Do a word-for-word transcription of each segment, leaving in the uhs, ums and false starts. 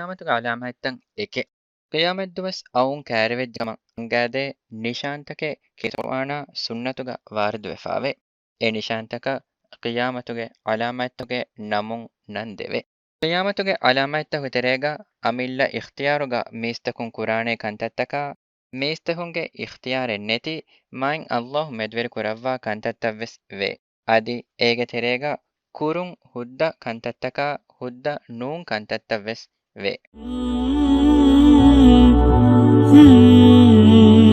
ޤިޔާމަތުގެ ޢަލާމާތްތައް އެކެއް. ޤިޔާމަތްދުވަސް އައުން ކައިރިވެއްޖެ ކަމަށް އަންގާދޭ ނިޝާންތަކެއް ކީރިތި ޤުރުއާނާ ސުންނަތުގަ ވާރިދުވެފާވޭ. އެ ނިޝާންތަކަށް ޤިޔާމަތުގެ ޢަލާމާތްތަކުގެ ނަމުން ނަން ދެވޭ. ޤިޔާމަތުގެ ޢަލާމާތްތަކުގެ ތެރޭގަ އަމިއްލަ އިޚްތިޔާރުގަ މީސްތަކުން ކުރާނޭ ކަންތައްތަކާ، މީސްތަކުންގެ އިޚްތިޔާރެއް ނެތި، މާތް ﷲ މެދުވެރި ކުރައްވާ ކަންތައްތައްވެސް ވޭ. އަދި އޭގެ ތެރޭގަ ކުރުން ހުއްދަ ކަންތައްތަކާ، ހުއްދަ ނޫން ކަންތައްތައްވެސް ވޭ.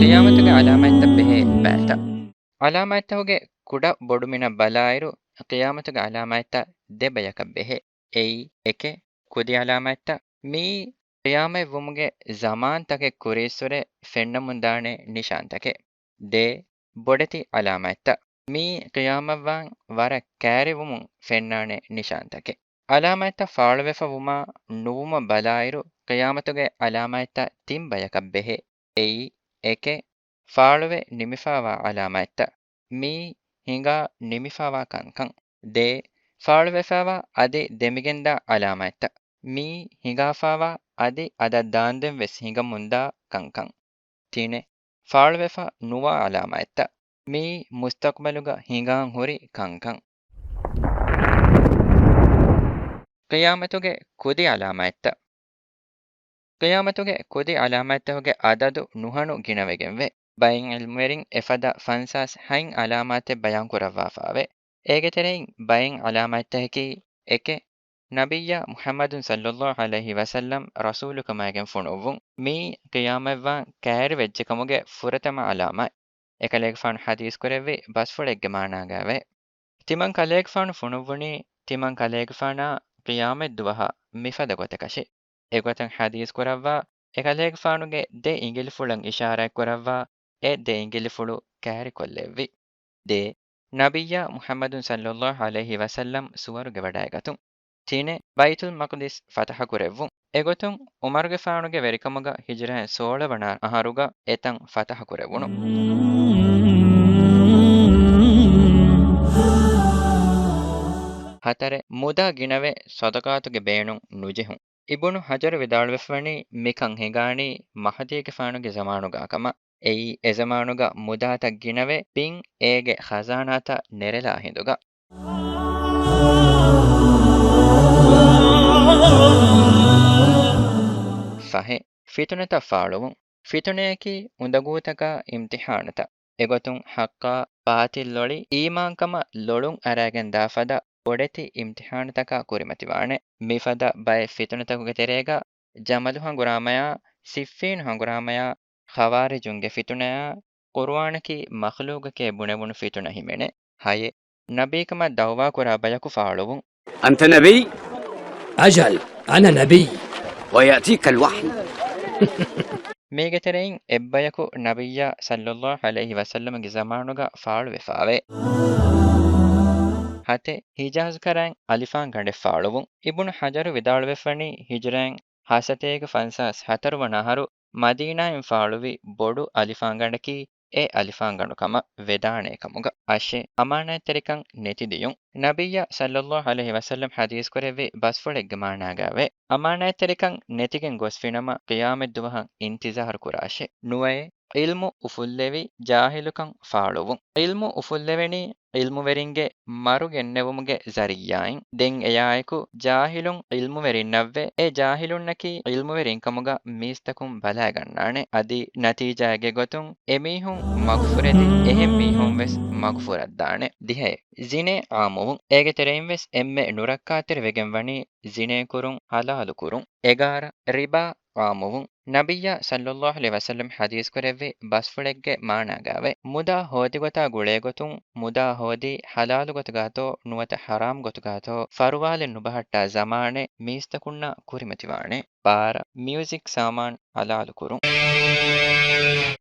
ޤިޔާމަތުގެ ޢަލާމާތްތައް ބެހޭ ބައިތައް. ޢަލާމާތްތަކުގެ ކުޑަ ބޮޑުމިނަށް ބަލާއިރު، ޤިޔާމަތުގެ ޢަލާމާތްތައް ދެ ބަޔަކަށް ބެހޭ. އެއީ، އެކެއް، ކުދި ޢަލާމާތްތައް. މިއީ ޤިޔާމަތްވުމުގެ ޒަމާންތަކެއް ކުރިއްސުރެ ފެންނަމުންދާނެ ނިޝާންތަކެއް. ދޭ، ބޮޑެތި ޢަލާމާތްތައް. މިއީ ޤިޔާމަތްވާން ވަރަށް ކައިރިވުމުން ފެންނާނެ ނިޝާންތަކެއް. ޢަލާމާތްތައް ފާޅުވެފަ ވުމާ ނުވުމަށް ބަލާއިރު، ޤިޔާމަތުގެ ޢަލާމާތްތައް ތިން ބަޔަކަށް ބެހޭ. އެއީ، އެކެއް، ފާޅުވެ ނިމިފާވާ ޢަލާމާތްތައް. މިއީ ހިނގާ ނިމިފާވާ ކަންކަން. ދޭ، ފާޅުވެފާވާ އަދި ދެމިގެންދާ ޢަލާމާތްތައް. މިއީ ހިނގާފާވާ އަދި އަދަށް ދާންދެން ވެސް ހިނގަމުންދާ ކަންކަން. ތިނެއް، ފާޅުވެފަ ނުވާ ޢަލާމާތްތައް. މިއީ މުސްތަޤްބަލުގަ ހިނގާން ހުރި ކަންކަން. ޤިޔާމަތުގެ ކުދި ޢަލާމާތްތައް. ޤިޔާމަތުގެ ކުދި ޢަލާމާތްތަކުގެ ޢަދަދު ނުހަނު ގިނަވެގެންވޭ. ބައެއް ޢިލްމުވެރިން އެފަދަ ފަންސާސް ހަތް ޢަލާމާތެއް ބަޔާންކުރައްވާފާވޭ. އޭގެ ތެރެއިން ބައެއް ޢަލާމާތްތަކަކީ، އެކެއް، ނަބިއްޔާ މުޙައްމަދު ޞައްލައްލާހު ޢަލައިހި ވަސައްލަމް ރަސޫލުކަމާގެން ފޮނުއްވުން. މިއީ ޤިޔާމަތްވާން ކައިރިވެއްޖެކަމުގެ ފުރަތަމަ ޢަލާމާތް. އެކަލޭގެފާނު ޙަދީޘް ކުރެއްވި ބަސްފުޅެއްގެ މާނާގައިވޭ. ތިމަން ކަލޭގެފާނު ފޮނުއްވުނީ ތިމަން ކަލޭގެފާނާ ޤިޔާމަތްދުވަހާ މިފަދަ ގޮތަކަށޭ. އެގޮތަށް ޙަދީޘް ކުރައްވާ، އެކަލޭގެފާނުގެ ދެ އިނގިލިފުޅަށް އިޝާރާތް ކުރައްވާ، އެ ދެ އިނގިލިފުޅު ކައިރިކޮށްލެއްވި. ދޭ، ނަބިއްޔާ މުޙައްމަދު ޞައްލައްލާހު ޢަލައިހި ވަސައްލަމް ސުވަރުގެ ވަޑައިގަތުން. ތިނެއް، ބައިތުލް މަޤްދިސް ފަތަޙަ ކުރެއްވުން. އެގޮތުން ޢުމަރުގެފާނުގެ ވެރިކަމުގަ ހިޖްރައިން ސޯޅަ ވަނަ އަހަރުގަ އެތަން ފަތަޙަ ކުރެވުނު. ހަތަރެއް، މުދާ ގިނަވެ ޞަދަޤާތުގެ ބޭނުން ނުޖެހުން. އިބުނު ޙަޖަރު ވިދާޅުވެފަވަނީ މިކަން ހިނގާނީ މަހްދީގެފާނުގެ ޒަމާނުގާ ކަމަށް. އެއީ އެޒަމާނުގަ މުދާތައް ގިނަވެ ބިން އޭގެ ޚަޒާނާތައް ނެރެލާ ހިނދުގަ. ފަހެއް، ފިތުނަތައް ފާޅުވުން. ފިތުނަޔަކީ އުނދަގޫތަކާ އިމްތިޙާނުތައް. އެގޮތުން ޙައްޤާ ބާޠިލް ލޮޅި އީމާންކަމަށް ލޮޅުން އަރާގެން ދާ ފަދަ ބޮޑެތި އިމްތިޙާނުތަކާ ކުރިމަތިވާނެ. މިފަދަ ބައެއް ފިތުނަތަކުގެ ތެރޭގަ ޖަމަލު ހަނގުރާމަޔާ، ސިއްފީނު ހަނގުރާމަޔާ، ޚަވާރިޖުންގެ ފިތުނަޔާ، ޤުރުއާނަކީ މަޚްލޫޤެކޭ ބުނެވުނު ފިތުނަ ހިމެނޭ. ހައެއް، ނަބީކަމަށް ދަޢުވާ ކުރާ ބަޔަކު ފާޅުވުން. أنت نبي؟ أجل، أنا نبي. ويأتيك الوحي. މީގެ ތެރެއިން އެއްބަޔަކު ނަބިއްޔާ ޞައްލައްލާހު ޢަލައިހި ވަސައްލަމަގެ ޒަމާނުގަ ފާޅުވެފާވޭ. ހަތެއް، ހިޖާޒު ކަރައިން އަލިފާން ގަނޑެއް ފާޅުވުން. އިބުނު ޙަޖަރު ވިދާޅުވެފަނީ ހިޖްރައިން ހަސަތޭކަ ފަންސާސް ހަތަރު ވަނަ އަހަރު މަދީނާއިން ފާޅުވި ބޮޑު އަލިފާންގަނޑަކީ އެ އަލިފާންގަނޑު ކަމަށް ވެދާނޭ ކަމުގަ. އަށެއް، އަމާނާތްތެރިކަން ނެތިދިޔުން. ނަބިއްޔާ ޞައްލައްލާހު ޢަލައިހި ވަސައްލަމް ޙަދީޘް ކުރެއްވި ބަސްފުޅެއްގެ މާނާގައިވޭ، އަމާނާތްތެރިކަން ނެތިގެން ގޮސްފިނަމަ ޤިޔާމަތްދުވަހަށް އިންތިޒާރު ކުރާށޭ. ނުވައެއް، ޢިލްމު އުފުއްލެވި ޖާހިލުކަން ފާޅުވުން. ޢިލްމު އުފުއްލެވެނީ ޢިލްމުވެރިންގެ މަރު ގެންނެވުމުގެ ޒަރިއްޔާއިން. ދެން އެއާއެކު ޖާހިލުން ޢިލްމުވެރިންނަށްވެ، އެ ޖާހިލުންނަކީ ޢިލްމުވެރިންކަމުގަ މީސްތަކުން ބަލައިގަންނާނެ. އަދި ނަތީޖާއެއްގެ ގޮތުން އެމީހުން މަގުފުރެދި، އެހެން މީހުން ވެސް މަގުފުރައްދާނެ. ދިހައެއް، ޒިނޭ ޢާއްމުވުން. އޭގެ ތެރެއިން ވެސް އެންމެ ނުރައްކާތެރި ވެގެން ވަނީ ޒިނޭ ކުރުން ޙަލާލު ކުރުން. އެގާރަ، ރިބާ ޢާއްމުވުން. ނަބިއްޔާ ޞައްލައްލާހު ޢަލައިހި ވަސައްލަމް ޙަދީޘް ކުރެއްވި ބަސްފުޅެއްގެ މާނާގައިވޭ، މުދާ ހޯދިގޮތާ ގުޅޭގޮތުން، މުދާ ހޯދީ ޙަލާލު ގޮތުގާތޯ ނުވަތަ ޙަރާމް ގޮތުގާތޯ ފަރުވާލެއް ނުބަހައްޓާ ޒަމާނެއް މީސްތަކުންނާ ކުރިމަތިވާނެ. ބާރަ، މިއުޒިކް ސާމާން ޙަލާލު ކުރުން.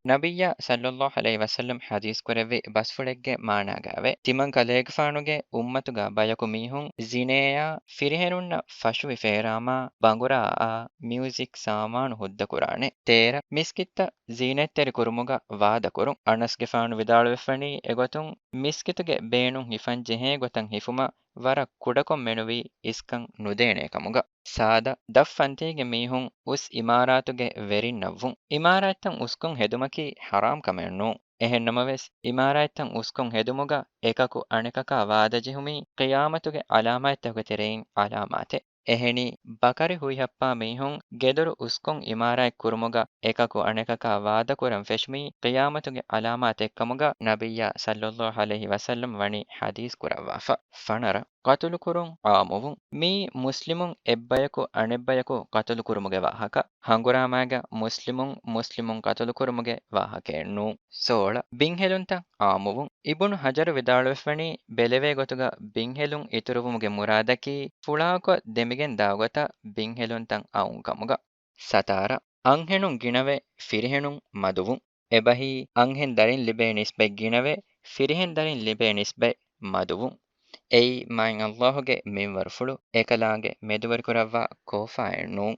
ނަބިއްޔާ ޞައްލައްލާހު ޢަލައިހި ވަސައްލަމް ޙަދީޘް ކުރެއްވި ބަސްފުޅެއްގެ މާނާގައިވޭ، ތިމަން ކަލޭގެފާނުގެ އުއްމަތުގަ ބަޔަކު މީހުން ޒިނޭއާ ފިރިހެނުންނަށް ފަށުވި ފޭރާމާ ބަނގުރާއާ މިއުޒިކް ސާމާނު ހުއްދަ ކުރާނެ. ތޭރަ، މިސްކިތްތައް ޒީނަތްތެރި ކުރުމުގަ ވާދަ ކުރުން. އަނަސްގެފާނު ވިދާޅުވެފަނީ އެގޮތުން މިސްކިތުގެ ބޭނުން ހިފަން ޖެހޭ ގޮތަށް ހިފުމަށް ވަރަށް ކުޑަކޮށް މެނުވީ އިސްކަން ނުދޭނޭ ކަމުގަ. ސާދަ ދަށް ފަންތީގެ މީހުން އުސް އިމާރާތުގެ ވެރިންނަށްވުން. އިމާރާތްތައް އުސްކޮށް ހެދުމަކީ ޙަރާމް ކަމެއް ނޫން. އެހެންނަމަވެސް، އިމާރާތްތައް އުސްކޮށް ހެދުމުގަ އެކަކު އަނެކަކާ ވާދަ ޖެހުމީ ޤިޔާމަތުގެ ޢަލާމާތްތަކުގެ ތެރެއިން ޢަލާމާތެއް. އެހެނީ، ބަކަރި ހުއިހައްޕާ މީހުން ގެދޮރު އުސްކޮށް އިމާރާތް ކުރުމުގަ އެކަކު އަނެކަކާ ވާދަކުރަން ފެށުމީ ޤިޔާމަތުގެ ޢަލާމާތެއްކަމުގަ ނަބިއްޔާ ޞައްލައްލާހު ޢަލައިހި ވަސައްލަމް ވަނީ ޙަދީޘް ކުރައްވާފަ. ފަނަރަ، ޤަތުލުކުރުން ޢާއްމުވުން. މީ މުސްލިމުން އެއްބަޔަކު އަނެއްބަޔަކު ޤަތުލުކުރުމުގެ ވާހަކަ. ހަނގުރާމައިގަ މުސްލިމުން މުސްލިމުން ޤަތުލުކުރުމުގެ ވާހަކައެއް ނޫން. ސޯޅަ، ބިންހެލުންތައް ޢާއްމުވުން. އިބުނު ޙަޖަރު ވިދާޅުވެފަވަނީ، ބެލެވޭ ގޮތުގަ ބިންހެލުން އިތުރުވުމުގެ މުރާދަކީ ފުޅާކޮށް ދެމިގެން ދާ ގޮތަށް ބިންހެލުންތައް އައުން ކަމުގަ. ސަތާރަ، އަންހެނުން ގިނަވެ، ފިރިހެނުން މަދުވުން. އެބަހީ، އަންހެން ދަރިން ލިބޭ ނިސްބަތް ގިނަވެ، ފިރިހެން ދަރިން ލިބޭ ނިސްބަތް މަދުވުން. އެއީ، މާތް ﷲ ގެ މިންވަރުފުޅު އެކަލާނގެ މެދުވެރިކުރައްވާ ކޯފާއެއް ނޫން.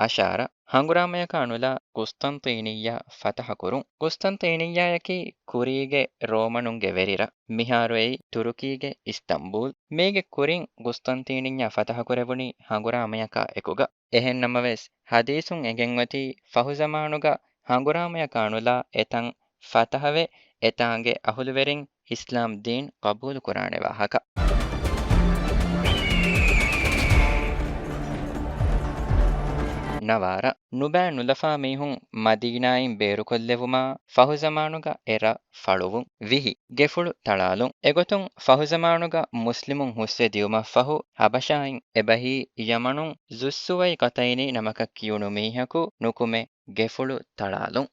އަށާރަ، ހަނގުރާމަޔަކާ ނުލާ ޤުސްޠަންޠީނިއްޔާ ފަތަޙަކުރުން. ޤުސްޠަންޠީނިއްޔާޔަކީ ކުރީގެ ރޯމަނުންގެ ވެރިރަށް. މިހާރު އެއީ ތުރުކީގެ އިސްތަންބޫލް. މީގެ ކުރިން ޤުސްޠަންޠީނިއްޔާ ފަތަޙަކުރެވުނީ ހަނގުރާމަޔަކާ އެކުގަ. އެހެންނަމަވެސް، ޙަދީޘުން އެނގެންއޮތީ ފަހުޒަމާނުގަ ހަނގުރާމަޔަކާ ނުލާ އެތަން ފަތަޙަވެ، އެތާނގެ އަހުލުވެރިން އިސްލާމް ދީން ޤަބޫލުކުރާނެ ވާހަކަ. ނަވާރަ، ނުބައި ނުލަފާ މީހުން މަދީނާއިން ބޭރުކޮށްލެވުމާ، ފަހުޒަމާނުގަ އެރަށް ފަޅުވުން. ވިހި، ގެފުޅު ތަޅާލުން. އެގޮތުން ފަހުޒަމާނުގަ މުސްލިމުން ހުސްވެ ދިޔުމަށްފަހު، ޙަބަޝާއިން އެބަހީ ޔަމަނުން ޒުއްސުވައި ޤަތައިނީ ނަމަކަށް ކިޔުނު މީހަކު ނުކުމެ، ގެފުޅު ތަޅާލުން.